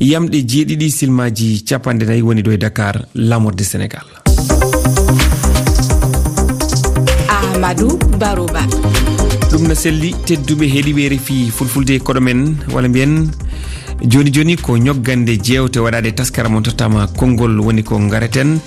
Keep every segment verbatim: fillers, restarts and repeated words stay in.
Yamɗe jeeɗiɗi, silmaaji capanɗe nayi woni ɗo e Dakar, laamorde Senegaal. Amadou Barouba. Ɗum no selli, tedduɓe heɗiiɓe R F I Fulfulde, koɗo men, walla mbiyen, jooni jooni ko ñoggande jeewte waɗaade taskaram on tottaama konngol woni ko ngareten.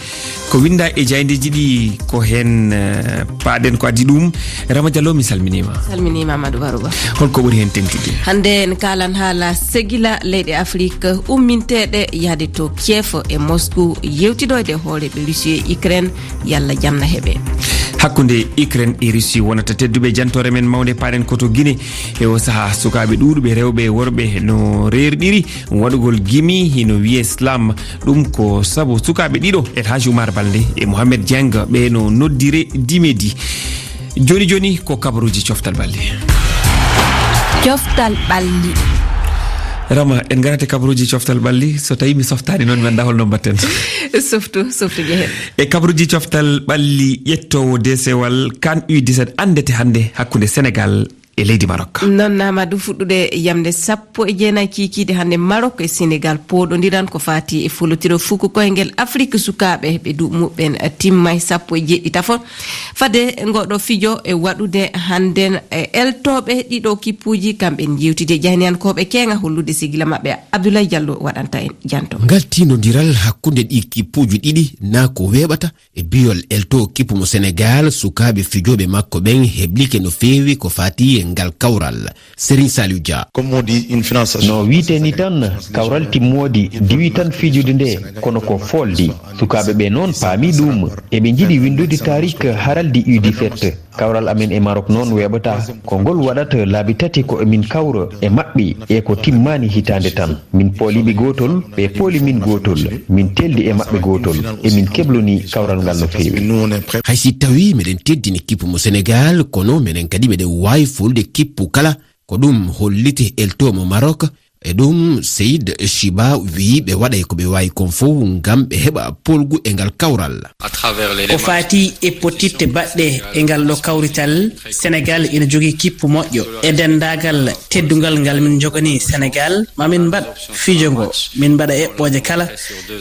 Ko winnda e jaayndeeji ɗi, ko heen, eh, paaɗen ko addi ɗum. Rama Diallo, mi salminiima. Salminiima, Amadou Barouba. Holko ɓuri heen teŋtude? Hannde en kaalan haala segila leyɗe Afrik umminteeɗe yahde to Kiev e Moscou yewtidoyde hooreeɓe Russie e Ukraine, yalla jam na heɓe. Hakkunde Ukraine e Russie wonata tedduɓe jantoore men mawnde, paaɗen ko to Guinée. E o sahaa, sukaaɓe ɗuuɗuɓe rewɓe e worɓe no reerɗiri waɗugol gimi, hino wiyee slam. Ɗum ko sabu sukaaɓe ɗiɗo, El Hadj Oumar Balde e Mohamed Dieng, ɓe no noddire Dimedi. Jooni jooni ko kabaruuji coftal ɓalli. Coftal ɓalli. Rama, en ngarate kabaruuji coftal ɓalli. So tawi mi softaani noon, mi anndaa hol no mbaɗten. Softu, softu, jehen. E kabaruuji coftal ɓalli, ƴettoowo deesewal kan U dix-sept anndete hannde hakkunde Senegal e leydi Maroc. Noon, Amadou, fuɗɗude yamnde sappo e jeenayi kiikiiɗe hannde, Maroc e Senegal pooɗondiran ko faati e folotiro fuku koyngel Afrik sukaaɓe ɓe duuɓi muɓɓen timmay sappo e jeeɗiɗi tafo. Fade ngoɗo fijo e waɗude hannden e eltooɓe ɗiɗo kippuuji, kamɓe en njeewtidi e jahniyankooɓe keeŋa hollude sigila maɓɓe. Abdoulaye Diallo waɗanta en janto. Ngal tiindondiral hakkunde ɗi kippuuji ɗiɗi na ko weeɓata e biyol elto kippu mo Senegal, sukaaɓe fijooɓe makko ɓen heblike no feewi ko faati e ngal kawral. Serigne Saliou Dia. Comme on dit, une finance. No wiite ni tan, kawral timmoodi diwi tan fijude nde, kono ko foldi. Sukaaɓe ɓe noon paami ɗum. Eɓe njiɗi winndude tarik haraldi U dix-sept. Kawral amen e Maroc noon weeɓata. Ko ngol waɗata laabi tati ko emin kawra e maɓɓe e ko timmaani hitaande tan. Min pooliɓe gootol, ɓe pooli min gootol. Min teldi e maɓɓe gootol. Emin kebloni kawral ngal no feewi. Hay si tawii meɗen teddini kippu mo Senegal, kono meɗen kadi meɗen waawi folde kippu kala. Ko ɗum holliti elto mo Maroc. E ɗum, Seyid Chiba wiyi ɓe waɗay ko ɓe waawi kon fow ngam ɓe heɓa polgu e ngal kawral. O faati e pottitte baɗɗe e ngal ɗo kawrital, Senegal ina jogii kippu moƴƴo. E denndaagal teddungal ngal min njoganii Senegal, ma min mbaɗ fijo ngo, min mbaɗa eɓɓooje kala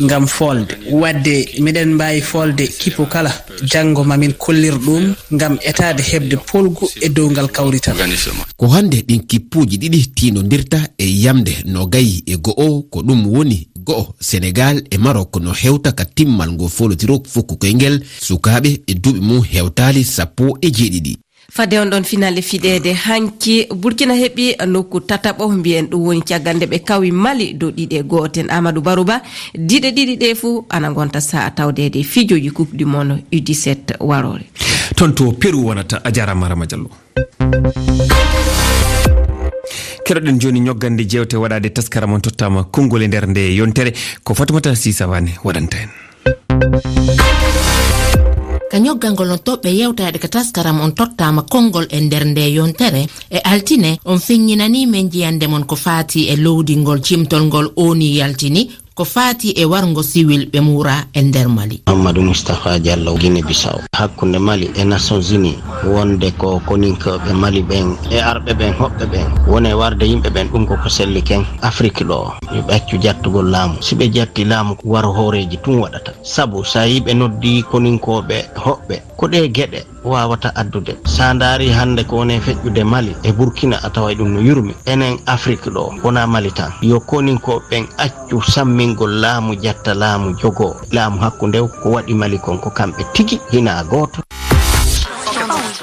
ngam folde. Wadde miɗen mbaawi folde kippu kala. Janngo ma min kollir ɗum ngam etaade heɓde polgu e dow ngal kawrital. Ko hannde ɗin kippuuji ɗiɗi tiindondirta e yamnde nogay e go'o, ko ɗum woni go'o Senegal e Maroc no hewta ka timmal ngo folotiro fukku koyngel sukaaɓe e duuɓi mum hewtaali sappo e jeeɗiɗi. Fade on ɗon finale fiɗeede hanki, Burkina heɓi nokku tataɓo, mbiyen ɗum woni caggal nde ɓe kawi Mali dow ɗiɗi e gooten. Amadou Barouba, diɗe ɗiɗi ɗe fuu ana ngonta sa'a tawdeede e fijoji Coupe du Monde U dix-sept waroore. Toon to Peru wonata, a jaaraama Rama Diallo. Keɗoɗen jooni ñoggande jeewte waɗaade taskaram on tottaama konngol e nder nde yontere. Ko Fatoumata Sy Savané waɗanta en. Ka ñoggangol on toɓɓe yewtaade ka taskaram on tottaama konngol e nder nde yontere, e altine on feññinanii men jiyannde mon ko faati e lowdingol cimtol ngol O N U yaltini, ko faati e warngo siwil ɓe muura e nder Mali. Mamadou Moustapha Diallo, Guinée Bissau. Hakkunde Mali e Nations Unies, wonde ko koninkooɓe Mali ɓen e arɓe ɓen hoɓɓe ɓen wone warde yimɓe ɓen, ɗum ko ko selli ken. Afrik ɗo, yo ɓe accu jattugol laamu. Si ɓe jatti laamu, waro hooreeji tun waɗata. Sabu, so a yii ɓe noddi koninkooɓe hoɓɓe, ko ɗee geɗe waawata addude. So a ndaari hannde ko woni e feƴƴude Mali e Burkina, a taway ɗum no yurmi. Enen Afrik ɗo, wonaa Mali tan. Yo koninkooɓe ɓen accu sammingol laamu, jatta laamu, jogoo laamu hakkunde o. Ko waɗi Mali kon, ko kamɓe tigi, hinaa gooto.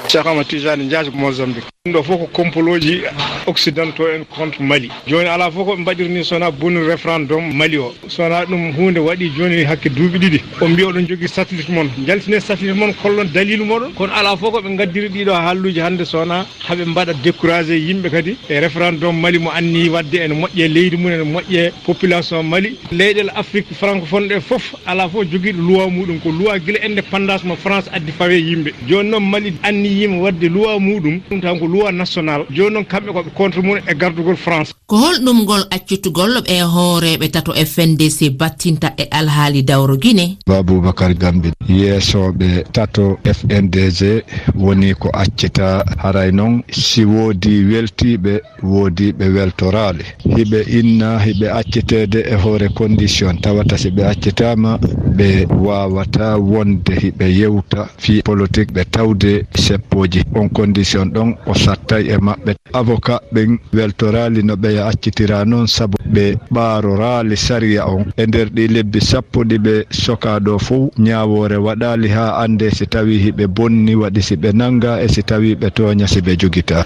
Cheikh Ahmad Tijani Ndiaye ko Mozambique. Ɗum ɗo fof ko kompolooji occidentaux en contre Mali. Jooni alaa fof ko ɓe mbaɗiri ni so wonaa boni référendum Mali o. So wonaa ɗum huunde waɗi jooni hakke duuɓi ɗiɗi. On mbiya oɗon jogii satellite mon. Njaltine satellite mon, kollon daliilu moɗon. Kono alaa fof ko ɓe ngaddiri ɗiɗo haalluuji hannde so wonaa haɓe mbaɗa découragé yimɓe kadi e référendum Mali mo anniyi waɗde ene moƴƴe leydi mum, ene moƴƴe population Mali. Leyɗeele Afrique francophone ɗe fof, alaa fof jogiiɗo luwa muɗum. Ko luwa gila indépendance mo France addi fawe yimɓe. Jooni noon Mali anniyiima waɗde luwa muɗum. Ɗum tan ko Loi national, jooni noon kamɓe ko ɓe contre mum e gardugol France. Ko holɗum ngol accitugol ɓe hooreeɓe tato F N D C battinta e alhaali dawro Gine? Ba Boubacar Gambi, yeesooɓe tato F N D C woni ko accita, haray noon si woodi weltiiɓe, woodi ɓe weltoraali. Hiɓe inna, hiɓe acciteede e hoore condition, tawata si ɓe accitaama, ɓe waawata wonde hiɓe yewta fii politique, ɓe tawde seppooji. On condition ɗon o sattay e maɓɓe. Avocat ɓen weltoraali no ɓeya accitira noon, sabu ɓe ɓaaroraali sariya on. E nder ɗi lebbi sappo ɗi ɓe sokaa ɗo fow, ñaawoore waɗaali haa anndee si tawii hiɓe bonni, waɗi si ɓe nanngaa e si tawii ɓe tooña si ɓe jogitaa.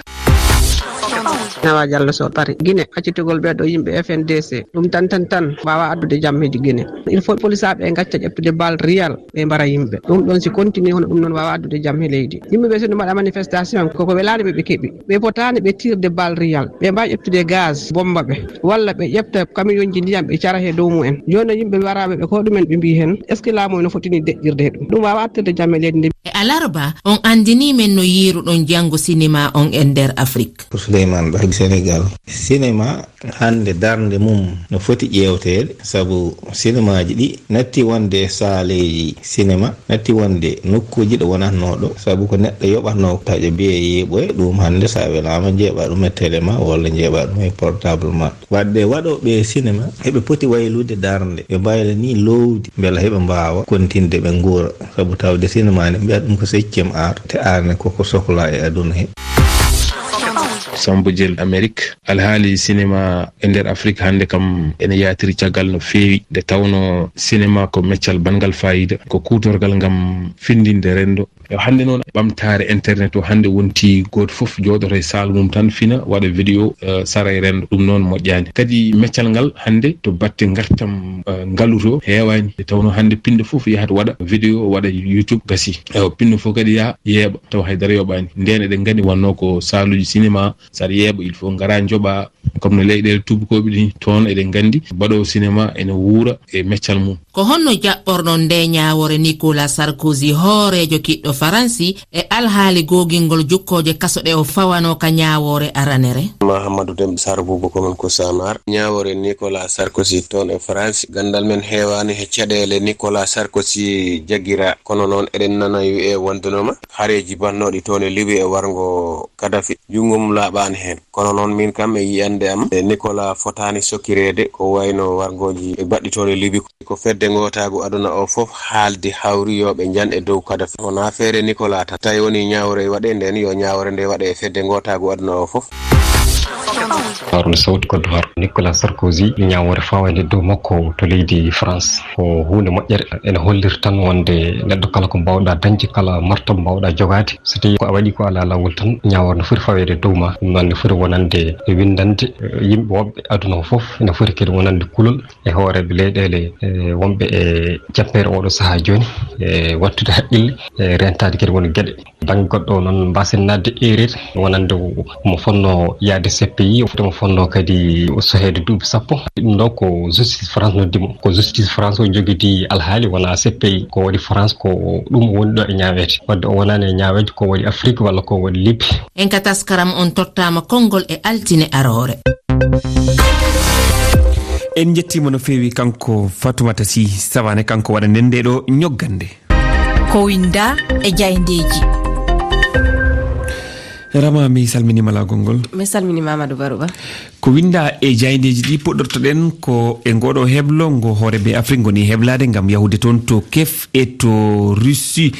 Nawa Jallo Sow, Paris. Gine, accitugol ɓee ɗoo yimɓe F N D C, ɗum tan, tan, tan waawaa addude jam hedi Gine. Il faut polisaaɓe ɓee ngacca ƴettude bal riyal, ɓe mbara yimɓe. Ɗum ɗoon si continue, hono ɗum noon waawaa addude jam he leydi. Yimɓe ɓee so ɗum waɗa manifestation, koko welaani ɓe, ɓe keɓi. Ɓe potaani ɓe tiirde bal riyal. Ɓe mbaawi ƴettude gaz, bomba ɓe. Walla ɓe ƴetta kamiyonji ndiyam, ɓe cara he dow mumen. Jooni noon yimɓe waraaɓe ɓe, ko ɗumen ɓe mbii heen? Est-ce que laamu no fotini deƴƴirde he ɗum? Ɗum waawaa addude jam he leydi ndi. E alarba, on anndinii men no yiiruɗon janngo sinema on e nder Afrik. Ko Souleymane Ba, Sénégal. Sinema hannde darnde mum no foti ƴeewteede, sabu sinemaaji ɗi natti wonde e saaleeji sinema, natti wonde nokkuuji ɗo wonatnoo ɗo, sabu ko neɗɗo yoɓatnoo taƴa biyee yeeɓoye, ɗum hannde so a welaama njeeɓa ɗum e télé ma walla njeeɓa ɗum e portable ma. Waɗde waɗooɓe sinema heɓe poti waylude darnde, ɓe mbayla nii loowdi, mbela heɓe mbaawa kontinde ɓe nguura, sabu tawde sinema ne mbiya ɗum ko septième art, te art ne koko sohla e aduna he. Sambo Jel Amerik, alhaali sinema e nder Afrik hannde kam ene yaatiri caggal no feewi, nde tawno sinema ko meccal banngal faayiida, ko kuutorgal ngam findinde renndo. E hannde noon, ɓamtaare internet o hannde wonti gooto fof jooɗoto e saal mum tan fina, waɗa vidéo, eh, sara e renndo. Ɗum noon moƴƴaani. Kadi meccal ngal hannde to batte ngartam, eh, ngalu to heewaani. Nde tawno hannde pinɗo fof yahata waɗa vidéo, waɗa YouTube, gasi. Ewa, pinɗo fof kadi yaha yeeɓa, tawa hay dara yoɓaani. Ndeen eɗen nganndi wonnoo ko saaluuji sinema, so aɗa yeeɓa, il faut ngaraa njoɓaa. Comme no leyɗeele tuubakooɓe ɗin, toon eɗen nganndi baɗoowo sinema ene wuura e meccal mum. Ko honno jaɓɓorɗon nde ñaawoore Nicolas Sarkozy, hooreejo kiɗɗo Faransi, e alhaali googingol jukkooje kaso ɗe o fawanoo ka ñaawoore aranere? Mahamadou Demba Sarr, Boubacar Koman ko Samar. Ñaawoore Nicolas Sarkozy toon e Faransi, ganndal men heewaani he caɗeele Nicolas Sarkozy jagira, kono noon eɗen nana wi'ee wondunooma hareeji bannooɗi toon e Libi e warngo Kadhafi, junngo mum laaɓaani heen. Kono noon, miin kam, e yi'annde am, e Nicolas fotaani sokireede ko wayno warngooji baɗɗi toon e Libi. Ko fedde ngootaagu aduna o fof haaldi, hawri yo ɓe njan e dow Kadhafi. Wonaa feere Nicolas tan. Tawi wonii ñaawre waɗee ndeen, yo ñaawre nde waɗe e fedde ngootaagu aduna o fof. Haaruna Sawti, Côte d'Ivoire. Nicolas Sarkozy, ñaawoore fawaande dow makko to leydi France. Ko huunde moƴƴere, ene holliri tan wonde neɗɗo kala ko mbaawɗaa dañde, kala martaba mbaawɗaa jogaade, so tawii ko a waɗii ko alaa laawol tan, ñaawoore no foti faweede dow ma. Ɗum noon ne foti wonande winndande, eh, yimɓe woɓɓe aduna o fof, ene foti kadi wonande kulol e hooreeɓe leyɗeele, eh, wonɓe e jappere oɗo sahaa jooni, e waɗtude haqqille, e reentaade kadi won geɗe. Bannge goɗɗo o noon, mbaasen naatde erreur wonande mo fotnoo yahde C P I, mo fotnoo kadi soheede duuɓi sappo. Ɗum ɗo ko justice France noddi mo. Ko justice France o jogiti alhaali, wonaa C P I. Ko waɗi France ko ɗum woni ɗo e ñaaweede. Wadde o wonaani e ñaaweede ko waɗi Afrique walla ko waɗi Libi. En ka taskaram on tottaama konngol e altine aroore. En njettiima no feewi kanko Fatoumata Sy Savané, kanko waɗa nden nde ɗo ñoggande. Ko winda e jayndeeji. Rama, mi salminiima laawol ngol. Mi salminiima Amadou Barouba. Ko winda e jayndeeji ɗi puɗɗortoɗen ko e ngoɗo heblo ngo hooreeɓe Afrik ngoni heblaade ngam yahude toon to kef e to Russie.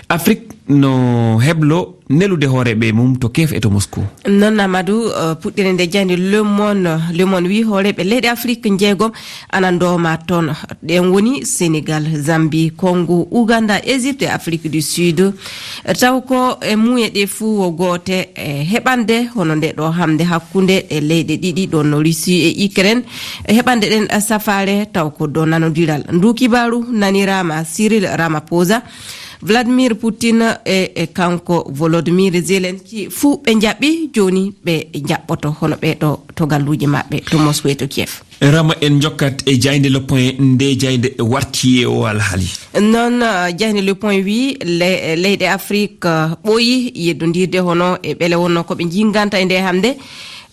Afrik no heblo nelude hooreeɓe mum to kef e to Moscou. Noon Amadou, eh, puɗɗere nde jayndi Le Monde, Le Monde wi hooreeɓe leyɗe Afrik njeegom ana ndooma toon. Ɗen woni Sénégal, Zambie, Congo, Ouganda, Égypte e Afrique du Sud. Taw ko e muuye ɗe fuu wo goote, e heɓande hono nde ɗo hamde hakkunde e leyɗe ɗiɗi ɗon no Russie e Ukraine. E heɓande ɗen safaare taw ko dow nanodiral. Ndu kibaaru naniraama Cyril Ramaphosa. Vladimir Putin e, e kanko Volodymyr Zelensky fuu ɓe njaɓi, jooni ɓe njaɓɓoto hono ɓee ɗoo to galluuje maɓɓe to Moscou e to Kiev. Rama, en njokkat e jaaynde Le Point, nde jaaynde warti e o alhaali. Noon, uh, jaaynde Le Point wii le-, leyɗe Afrik, uh, ɓooyi yeddondirde hono e ɓele wonnoo ko ɓe njinganta e nde hannde.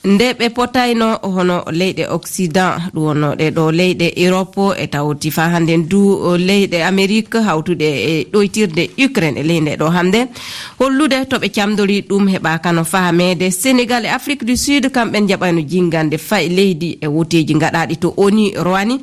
Nde ɓe potaynoo hono leyɗe Occident, ɗum wonnoo ɗee ɗoo leyɗe Europe, e tawti faa hannden du leyɗe Amerique hawtuɗe e ɗoytirde Ukraine e ley nde ɗoo hannde. Hollude to ɓe camdori ɗum heɓaaka no fahameede. Sénégal e Afrique du Sud, kamɓe njaɓayno jinngande fay leydi e woteeji ngaɗaaɗi to ONU Rwani.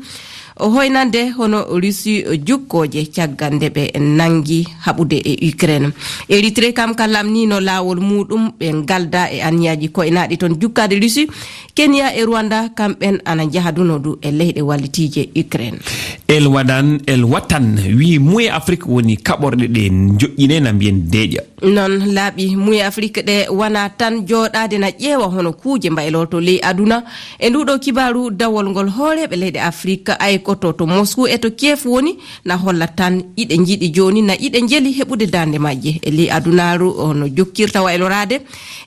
O hoynande hono Russie jukkooje caggal nde ɓe nanngi haɓude e Ukraine. Érythrée kam ka lamniino laawol muuɗum, ɓe ngalda e anniyaaji koynaaɗi toon jukkaade Russie. Kenya e Rwanda, kamɓen ana njahaduno du e leyɗe wallitiije Ukraine. El Wadan, El Watan wii Muye Afrique woni kaɓorɗe ɗe joƴƴine na mbiyen deeƴa. Noon laaɓi Muye Afrique ɗe wana tan jooɗaade na ƴeewa hono kuuje mbaylorto ley aduna. E nduuɗo kibaaru dawol ngol hooreeɓe leyɗe Afrique aykoto to Moscou e to Kiev woni na holla tan iɗe njiɗi jooni na iɗe njeli heɓude daande majje e ley adunaaru hono jokkirta wayloraade.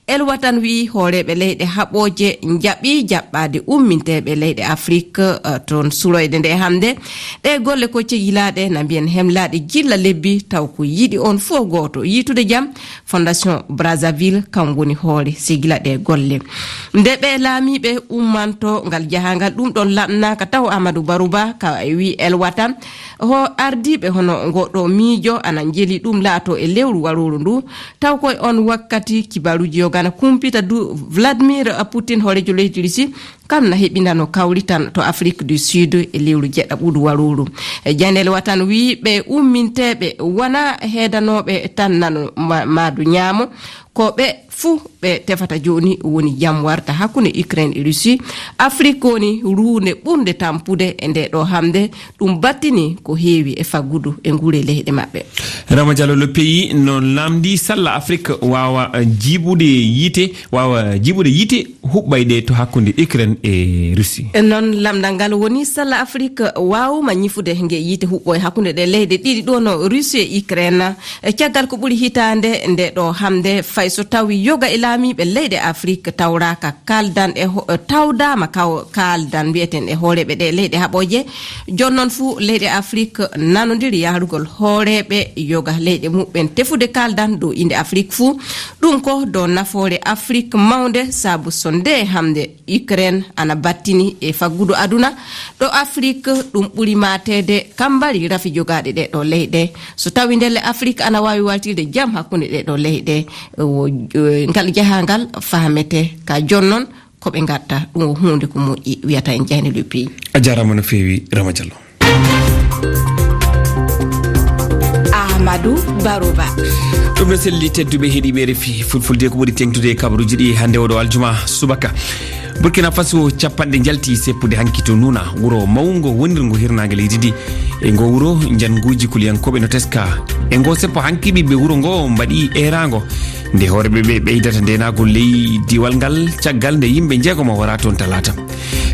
El Watan wii hooreeɓe leyɗe haɓooje njaɓi jaɓɓaade umminteeɓe leyɗe Afrik, eh, toon suroyde nde hannde. Ɗee golle ko cegilaaɗe na mbiyen hemlaaɗe gilla lebbi, taw ko yiɗi on fof gooto, yiitude jam. Fondation Brazzaville kam woni hoore segila ɗee golle. Nde ɓee laamiiɓe ummanto ngal jahangal, ɗum ɗon laɓnaaka taw Amadou Barouba ka e wii El Watan. Ho ardiiɓe hono ngoɗo miijo ana njeli ɗum laato e lewru warooru ndu. Taw koye on wakkati kibaaruuji yo gana kumpita du Vladimir Putin, hooreejo leydi Russie, kam na heɓinano kawrital to Afrique du Sud e lewru jeɗɗaɓudu warooru. E jaaynde El Watan wii ɓe umminteeɓe wona heedanooɓe tan nano ma-, maadu ñaamo. Ko ɓe fuu ɓe tefata jooni woni jam warta hakkunde Ukraine e Russie. Afrique woni ruunde ɓurnde tampude e nde ɗo hannde. Ɗum battini ko heewi e faggudu e nguure leyɗe maɓɓe. Rama Diallo, Le Pays no lamndii salla Afrique waawa jiibude yiite, waawa jiibude yiite huɓɓayɗe to hakkunde Ukraine e Russie. E noon lamndal ngal woni salla Afrique waawuma ñifude nge yiite huɓɓoye hakkunde ɗe leyɗe ɗiɗi ɗo no Russie e Ukraine. E caggal ko ɓuri hitaande nde ɗo hannde, fay so tawi yoga e laamiiɓe leyɗe Afrik tawraaka kaaldan e ho-, tawdaama kaw-, kaaldan mbi'eten e hooreeɓe ɗe leyɗe haɓooje. Jooni noon fuu leyɗe Afrik nanondiri yahrugol hooreeɓe yoga leyɗe muɓɓen tefude kaaldan dow innde Afrik fuu. Ɗum ko dow nafoore Afrik mawnde, sabu so nde hannde Ukraine ana battini e faggudu aduna. Ɗo Afrik, ɗum ɓuri maateede kambari rafi jogaaɗe ɗe ɗo leyɗe. So tawi ndelle Afrik ana waawi waltirde jam hakkunde ɗe ɗo leyɗe, wo, eh, ngal jahangal fahamete ka jooni noon ko ɓe ngatta ɗum o huunde ko moƴƴi, wiyata en jayne Le Pays. A jaaraama no feewi, Rama Diallo. Amadou Baroba. Ɗum no selli, tedduɓe heɗiiɓe R F I Fulfulde, ko ɓuri teŋtude e kabaruuji ɗi hannde oɗo aljuma subaka. Burkina Faso, capanɗe njalti seppude hanki to Nuna, wuro mawngo wonirngo hirnaange leydi ndi. E ngo wuro, njannguuji kuliyankooɓe no teska. E ngo seppo hanki ɓiɓɓe wuro ngo mbaɗi eeraango. Nde hooreeɓe ɓe ɓeydata ndeenaagol ley diiwal ngal, caggal nde yimɓe njeegomo wara toon talaata.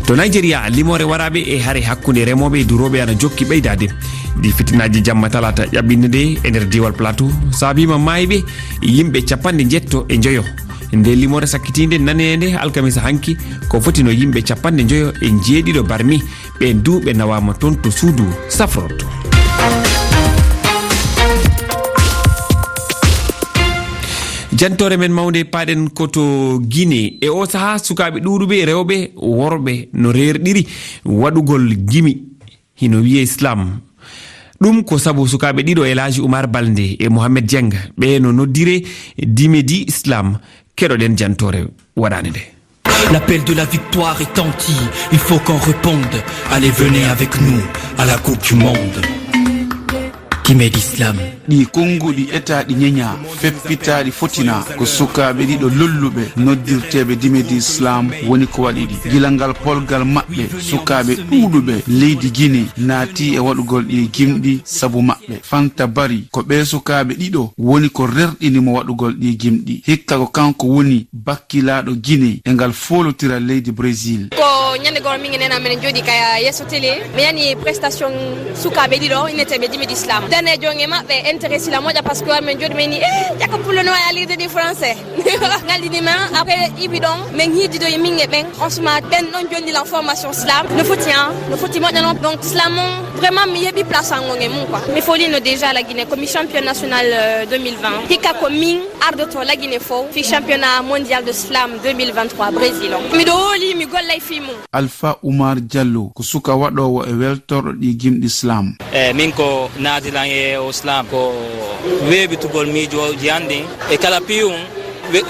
To Nigeria, limoore waraaɓe e hare hakkunde remooɓe e durooɓe ana jokki ɓeydaade. Ɗi fitinaaji jamma talaata ƴaɓɓiinde nde e nder diiwal Plateau, saabiima maayɓe yimɓe capanɗe njeetto e njoyo. Nde limoore sakkitiinde naneende alkamisa hanki, ko fotino yimɓe capanɗe njoyo e njeeɗiɗo barmi. Ɓeen du ɓe nawaama toon to suudu safrorto. Jantoore men mawnde paaɗen ko to Guinée. E oo sahaa, sukaaɓe ɗuuɗuɓe, rewɓe, worɓe, no reerɗiri waɗugol gimi hino wiyee slam. Ɗum ko sabu sukaaɓe ɗiɗo, El Hadji Oumar Balde e Mohamed Dieng, ɓe no noddiree Dimedi Slam. Keɗoɗen jantoore waɗaande nde. L'appel de la victoire est tanti. Il faut qu'on réponde. Allez, venez avec nous à la Coupe du Monde. Dimedi Slam. Ɗi konnguɗi etaaɗi ñeñaa, feppitaaɗi fotinaa, ko sukaaɓe ɗiɗo lolluɓe noddirteeɓe Dimedi Slam woni ko waɗi ɗi. Gila ngal polgal maɓɓe, sukaaɓe ɗuuɗuɓe leydi Gine naati e waɗugol ɗi gimɗi sabu maɓɓe. Fanta Bari, ko ɓee sukaaɓe ɗiɗo woni ko rerɗini mo waɗugol ɗi gimɗi. Hikka ko kanko woni bakkilaaɗo Gine e ngal foolotiral leydi Brésil. Ko ñande goo min e nena men jooɗi ka yeeso télé. Mi nani prestation sukaaɓe ɗiɗo inneteeɓe Dimedi Slam. Ne jonge maɓɓe intéressé la moƴƴa parce que min jooɗi min ni e jaka pullo no wawi alirde ni français. Ngaldini ma après iwi ɗon min hiddidoyi min e ɓen. Franchement ɓen ɗon jonni lan formation slam no foti an no foti moƴƴa non donc slam on vraiment mi yeɓi place an on e mum quoi. Mi folino déjà la Guinée comme champion national euh, deux mille vingt hikka ko min ardoto la Guinée fow fi championnat mondial de slam deux mille vingt-trois Brésil on miɗo hooli mi gollay fi mum. Alpha Oumar Diallo ko suka waɗoowo e weltorɗo ɗii gimɗi slam. E min ko naadilan e o slam ko weeɓitugol miijooji an ɗin e kala piyum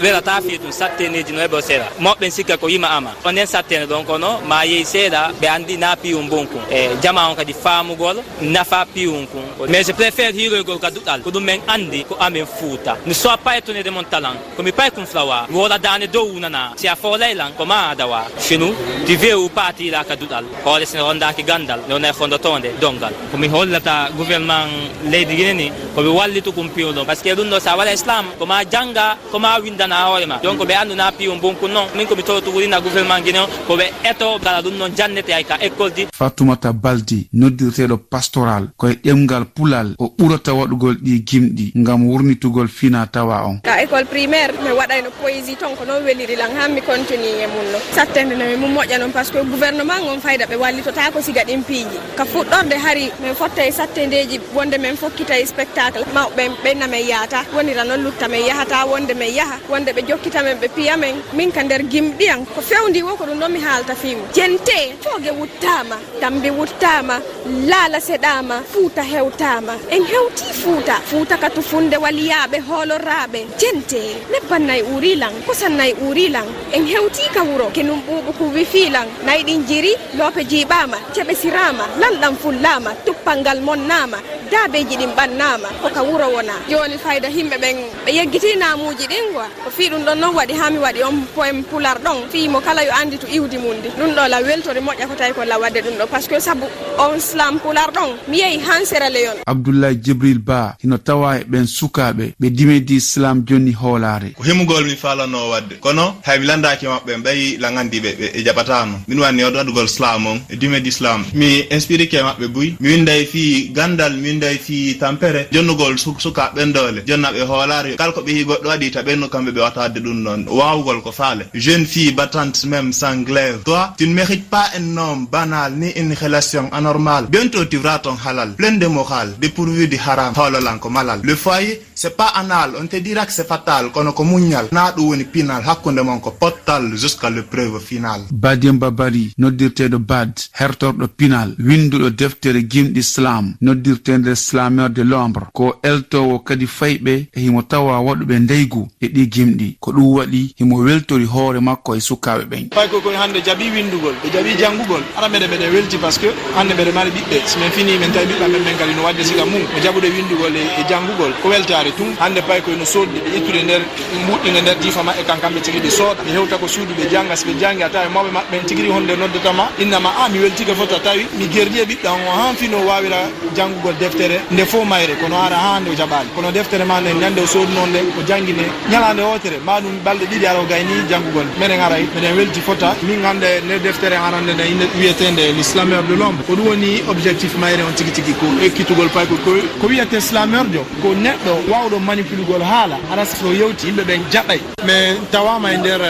welata fii tun satteneeji no heɓo sera moɓɓen sikka ko yima ama o nden sattene ɗon kono ma yehi seeɗa ɓe anndi na piyum bonkun e jama on kadi faamugol nafa piyum kun mais je préfère hiiroygol ka duɗal ko ɗum men anndi ko amen fuuta ne soit pas étonné de mon talent ko mi pay kum flawa wola dane dow nana si a folay lan ko ma adawa finu ti vewu paati la ka duɗal hoore sene rondaki gandal ne wonay fondotonde dongal ko mi hollata gouvernement leydi guinée ni ko mi wallitu kum piwɗo parce que ɗum ɗo sa wala islam ko ma janga ko ma windana hoore ma donc ɓe andu na piwum bonkun non min ko mi toro tugurina gouvernement guinée o ko ɓe eto gala ɗum ɗon jannete ay ka école di. Fatoumata Balde noddirteeɗo pastoral ko e ɗemngal pulal o ɓurata waɗugol ɗii gimɗi ngam wurnitugol fina tawa on. Ka école primaire mi waɗayno poésie ton ko noon weliri lan han mi continue e mum no sattende no mi mum moƴƴa noon par ce que gouvernement on fayda ɓe wallitotako siga ɗin piiji ka fuɗɗorde hari min fotta e sattendeji wonde min fokkita e spectacle mawɓe ɓenna min yahata wonira noon lutta min yahata wonde min yaha wonde ɓe jokkita min ɓe piya min min ka nder gimɗi an ko fewndi wo ko ɗum ɗon mi haalta fii mum jente fooge wuttaama tambi wuttaama laala seɗaama fuuta hewtaama en hewtii fuuta fuuta ka tufunde waliyaaɓe hooloraaɓe jente nebban nay uurii lan kosan nay uurii lan en hewtii ka wuro kenum ɓuuɓu kuwwi fii lan nay ɗin jiri loope jiiɓaama ceɓe siraama lanɗan fullaama tuppal ngal monnaama daabeeji ɗin ɓannaama ko ka wuro wonaa jooni fayda yimɓe ɓen ɓe yeggitii naamuuji ɗin quoi ko fii ɗum ɗon noon waɗi haa mi waɗi on poem pular ɗon fii mo kala yo annditu iwdi mum ndi ɗum ɗo la weltori moƴƴa ko tawi ko la waɗde ɗum ɗo par ce que sabu on slam pular ɗon mi yehi han sera leyon. Abdoulaye Djibril Ba hino tawa e ɓen sukaaɓe ɓe dimedi slam jonni hoolaare. Ko himugol mi faalano waɗde kono hay mi landaaki maɓɓe ɓay la nganndi ɓe ɓe jaɓataano min wanni waɗ waɗugol slam on e dimedi slam mi inspirike maɓɓe buy mi winday fii gandal mi winday fii tampere jonnugol sukaaɓe ɓen doole jonnaɓe hoolaare kala ko ɓe yi goɗɗo waɗi ta ɓennu kamɓe ɓe wata waɗde ɗum ɗon waawugol ko faale jeune fille battante même sans glaive toi tu ne mérites pas un homme banal ni une relation anormale bientôt tu verras ton halal plein de morale dépourvu du haram hoololan ko malal le foyer c'est pas anal on te dira que c'est fatal kono ko muññal na ɗum woni pinal hakkunde mon ko pottal jusqu'à l'épreuve finale. Bademba Bari noddirteeɗo Bad hertorɗo pinal winnduɗo deftere gimɗi slam noddirteende slameur de l'ombre ko eltowo kadi fayɓe e himo tawa waɗuɓe ndeygu e ɗi gimɗi ko ɗum waɗi himo weltori hoore makko e sukaaɓe ɓen. Paykoy koy hannde jaɓi winndugol ɓe jaɓi janngugol ara meɗen meɗen welti par ce que hannde meɗen mari ɓiɓɓe si min fini min tawi ɓiɓɓe amen ɓen kadi no waɗde siga mum e jaɓude winndugol e janngugol ko weltaare tun hannde paykoy no soodde ɓe ƴettude nder mbuɗɗina nder diifa maɓɓe kan kamɓe tigi ɓe sooda ɓe hewta ko suudu ɓe jannga si ɓe janngi a tawi mawɓe maɓɓe ɓen tigi honde noddata ma inna ma a mi weltike fota tawi mi gerdi e ɓiɓɓe an o han fino wawira janngugol deftere nde fof mayre kono ara haa hannde o jaɓaali kono deftere ma nden ñande o sooduno nden o janngine ñalaande wootere ma ɗum balɗe ɗiɗi ara o gayni janngugol meɗen aray meɗen welti fota min hannde nde deftere arande nde inde wiyeteende l'islameur de l'ombre ko ɗum woni objectif mayre on tigi tigi ko ekkitugol payko ko wiyete slameur jo ko neɗɗo wawɗo manipulugol haala ara so yewti yimɓe ɓen jaɓay mais tawama e nder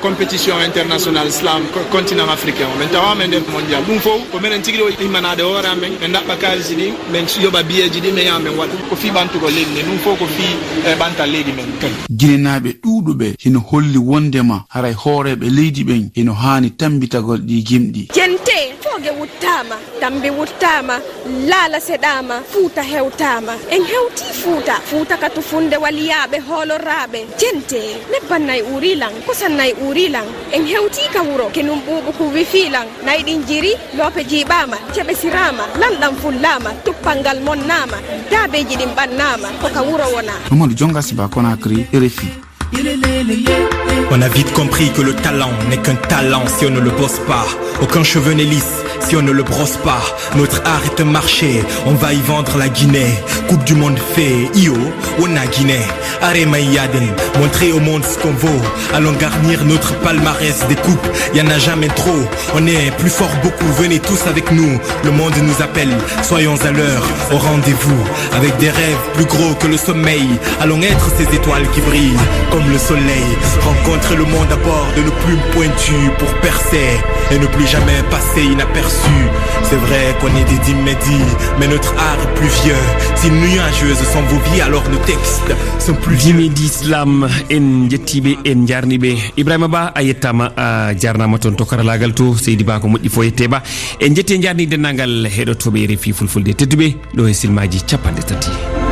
compétition international slam continent africain o min tawama e nder mondial ɗum fof ko minen tigi o immanaade hoore amen min daɓɓa kaalisi ɗi min yoɓa biyeeji ɗi min yaha min waɗa ko fii ɓantugol leydi ndi ɗum fof ko fii e ɓantal leydi men kadi. Ginenaaɓe ɗuuɗuɓe hino holli wondema haray hooreeɓe leydi ɓen hino haani tammbitagol ɗii gimɗi. Jente fooge wuttaama, tambi wuttaama, laala seɗaama, fuuta hewtaama. En hewtii fuuta, fuuta ka tufunde waliyaaɓe hooloraaɓe. Jente nebban nay uurii lan, kosan nay uurii lan. En hewtii ka wuro, kenum ɓuuɓu kuwwi fii lan. Nay ɗin jiri, loope jiiɓaama, ceɓe siraama, lanɗam fullaama, tuppal ngal monnaama, daabeeji ɗin ɓannaama, ko ka wuro wonaa. Mamadou Jonga Siba Conakry, R F I. On a vite compris que le talent n'est qu'un talent si on ne le bosse pas. Aucun cheveu n'est lisse. Si on ne le brosse pas, notre art est un marché. On va y vendre la Guinée. Coupe du monde fait, io, on a Guinée. Arrêt Maïaden, montrer au monde ce qu'on vaut. Allons garnir notre palmarès des coupes. Y en a jamais trop. On est plus fort beaucoup. Venez tous avec nous. Le monde nous appelle. Soyons à l'heure, au rendez-vous. Avec des rêves plus gros que le sommeil. Allons être ces étoiles qui brillent comme le soleil. Rencontrer le monde à bord de nos plumes pointues pour percer et ne plus jamais passer inaperçu. C'est vrai qu'on est des Dimédis, mais notre art est plus vieux. Si nuageuses sont vos vies, alors nos textes sont plus vieux. Dimédis Lam, en njettiiɓe, en njaarniiɓe. Ibrahima Ba, a yettaama, a jaarnaama toon to karalaagal to. Seydi Ba ko moƴƴi fof yettee Ba. En njetti, en njaarnii denndaangal heɗotooɓe R F I Fulfulde tedduɓe ɗo e silmaaji capanɗe tati.